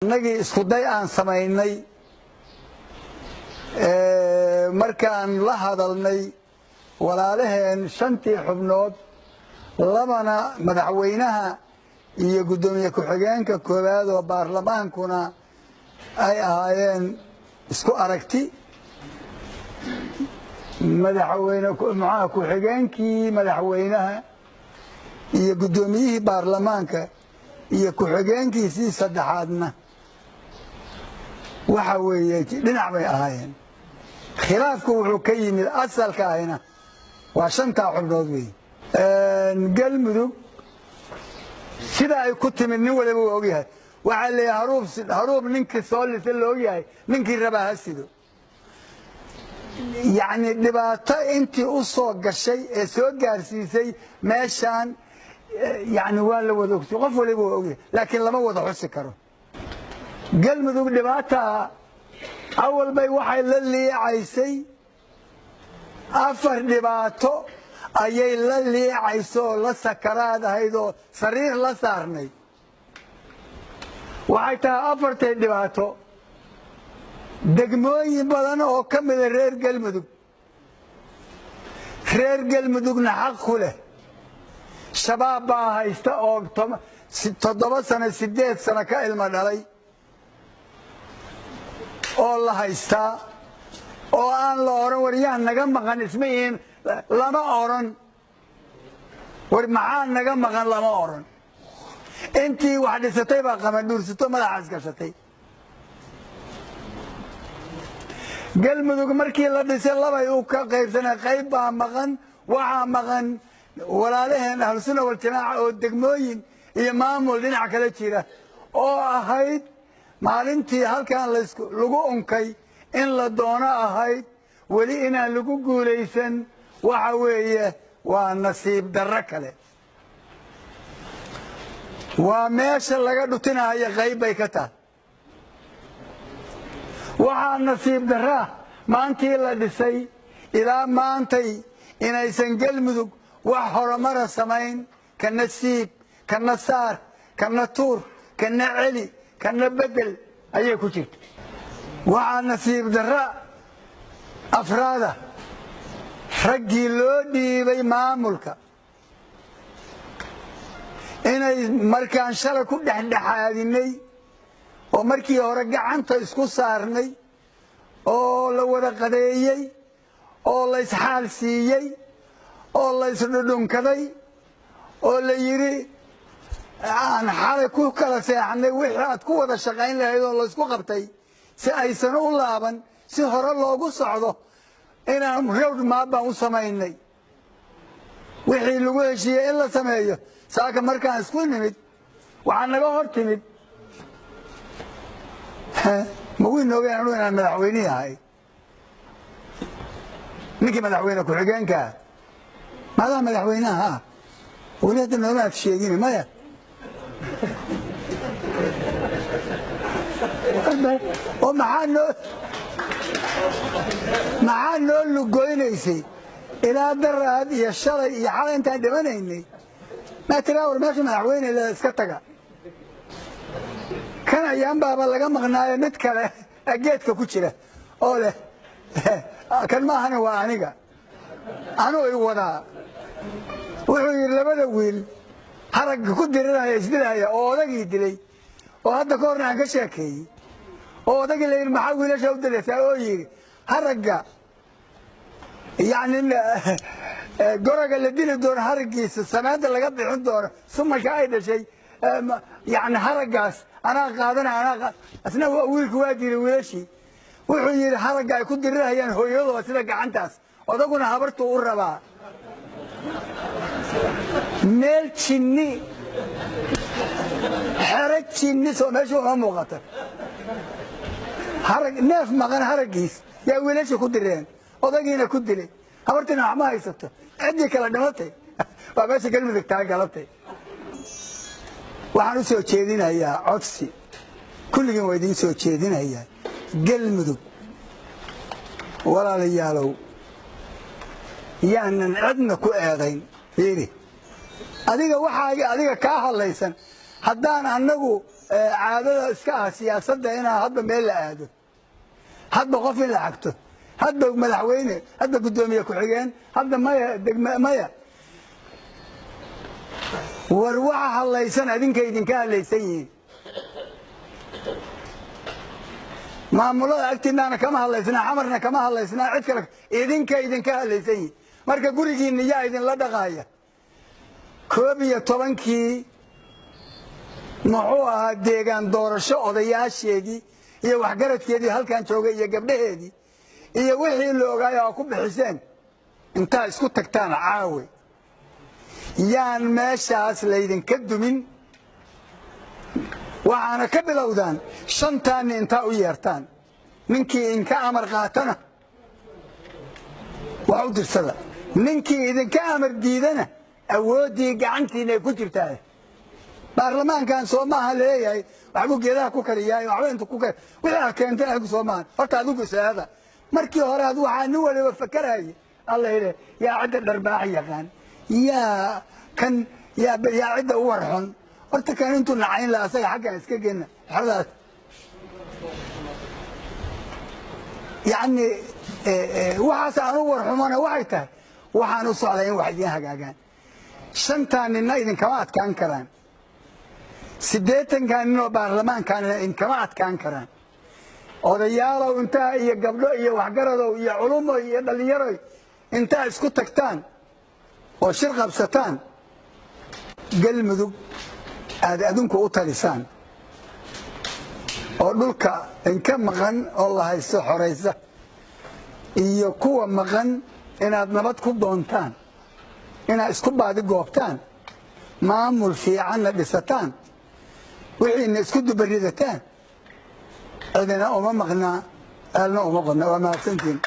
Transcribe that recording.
Annagii isku day aan samaynay, markaan la hadalnay walaalaheen shantii xubnood, labana madaxweynaha iyo guddoomiye ku-xigeenka koowaad oo baarlamaankuna ay ahaayeen isku aragti, madaxweyne muxaha ku-xigeenkii madaxweynaha iyo guddoomiyihii baarlamaanka iyo ku-xigeenkiisii saddexaadna waxa weeye dhinac bay ahaayeen. Khilaafku wuxuu ka yimid asalka ahina waa shantaa xubnood weeye. Galmudug sida ay ku timid nin waliba waa ogyahay. Waxaa leeyahay haruub haruub ninkii soo lisa la ogyahay, ninkii rabaa ha sido. Yacni dhibaato intii u soo gashay ee soo gaarsiisay meeshaan, yacni waa la wada ogsi, qof waliba waa ogyahay, laakiin lama wada xusi karo. Galmudug dhibaataa awal bay waxay la liicaysay, afar dhibaato ayay la liicayso oo la sakaraad ahayd oo sariir la saarnay. Waxay tahay afartay dhibaato: degmooyin badan oo ka mida reer Galmudug, reer Galmudugna xaq ku leh, Shabaab baa haysta oo 7 sano, 8 sano ka ilmo dhalay oo la haystaa oo aan la odhan war yaa naga maqan, isma yihiin lama odhan, war maxaa naga maqan lama odhan. Intii wax dhisatay baa qamandhuursato, madaxaas gashatay. Galmudug markii la dhisay labay u ka qaybsanay. Qayb baa maqan, waxaa maqan walaalaheen Ahlusunna Waljamaaca oo degmooyin iyo maamul dhinac kala jira oo ahayd maalintii halkan lagu unkay in la doono ahayd, weli inaan lagu guulaysan. Waxa weeye waa nasiib darro kale, waa meesha laga dhutinayo, qayb bay ka tahay. Waxaa nasiib darraa maantii la dhisay ilaa maantay inaysan Galmudug wax horumara samayn. Kana siib, kana saar, kana tuur, kana celi, kana bedel ayay ku jirta. Waxaa nasiib darra afraada raggii loo dhiibay maamulka inay markaan shalay ku dhexdhexaadinay oo markii hore gacanta isku saarnay oo la wada qadeeyey oo la isxaal siiyey oo la isdhudhunkaday oo la yidhi aan xalay ku kala seexnay wixii aad ku wada shaqayn lahayd oo laysku qabtay si aysan u laaban, si hore loogu socdo inaan road map baan u samaynay, wixii lagu heshiiyey in la sameeyo. Saaka markaan isku nimid waxaa naga hor timid, ma wiin ogeyn anu inaan madaxweynihi ahay, ninkii madaxweyne ku-xigeenkaa maadaa madaxweynaha ah weli hadda noomaad sheegin maya oo maxaa noo lugoynaysay ilaa daraad iyo shalay iyo xalay intaan dhimanaynay? Maa tiraa war meesha madaxweyne le iska taga, kan ayaan baaba laga maqnaayo, mid kale geedka ku jira oo leh kan maahana waa aniga anuu i wadaa. Wuxuu yidhi labada wiil haragga ku diriraya isdilaya oo odagii dilay oo hadda ka horna aan ka sheekeeyey oo odagii la yidhi maxaa wiilasha u dilaysaa, oo yidhi haragga, yacni goroga la dili doono haraggiisa samaanta laga bixin doono sumanka ay dhashay, yacni haraggaas anaa qaadana anaa. Isna wiilku waa dilay wiilashii. Wuxuu yidhi haragga ay ku dirirayaan hooyadooda sida gacantaas, odaguna habartuu u rabaa. Meel jinni, xero jinni soo meesha uma muuqata, harag neef maqan haraggiis yaa wiilashii ku direen, odagiina ku dilay, habartiina wax ma haysato, ciddii kale dhimatay. Waa meesha Galmudug tahay galabtay. Waxaan u soo jeedinayaa codsi, kulligiin waa idiin soo jeedinayaa. Galmudug walaalayaalow, yaanan cidna ku eedayn. Fiiri adiga waxaaga adiga kaa hadlaysan haddaan annagu Caadada iska ah siyaasadda inaa hadba meel la aado, hadba qof in la xagto, hadba madaxweyne, hadba guddoomiye ku-xigeen, hadda maya degme maya. War waxa hadlaysan adinka idinka hadlaysan yihiin. Maamulada agtiinaana kama hadlaysnaa, Xamarna kama hadlaysnaa, cid kale idinka idinka hadlaysan yihiin. Marka gurigiinna yaa idinla dhaqaaya? 11-kii muxuu ahaa deegaan doorasho odayaasheedii iyo waxgaradkeedii halkan joogay iyo gabdhaheedii iyo wixii la ogaayo aa ku bixiseen intaa isku tagtaan caawe, yaan meeshaas laydinka dumin. Waxaana ka bilowdaan shantaanni intaa u yeertaan, ninkii idinka amar qaatana wax u dirsada, ninkii idinka amar diidana awooddii gacantiina ay ku jirtaa. Baarlamaankan soo maaha laleeyahay waxbuu geedaha ku kariyaay, waxba intu ku kari wixii aad keenteen adigu soo maahan. Horta adigu isaada markii hore ad waxaa nin waliba fakaraya alla yidhi yaa cidda dharbaax yaqaan, yaa kan yaa cidda u warxun. Horta kan intuu nacayn laha asaga xaggan iska gena xeradaas. Yacni waxaas aan u warxumona waxay tahay waxaan u socdaa in wax idiin hagaagaan. Shantaa ninna idinkama adkaan karaan, 80-kaa nin oo baarlamaankaanina idinkama adkaan karaan. Odayaalow intaa iyo gabdho iyo waxgaradow iyo culumoy iyo dhallinyaroy intaa isku tagtaan oo shir qabsataan, Galmudug aad adinku u talisaan oo dhulka inka maqan oo la haysto xoraysa iyo kuwa maqan inaad nabad ku doontaan, inaad isku baadi goobtaan, maamul fiicanna dhisataan, wixiina isku dubaridataan. Cidina uma maqnaa, ceelna uma qodna. Waa mahadsantiin.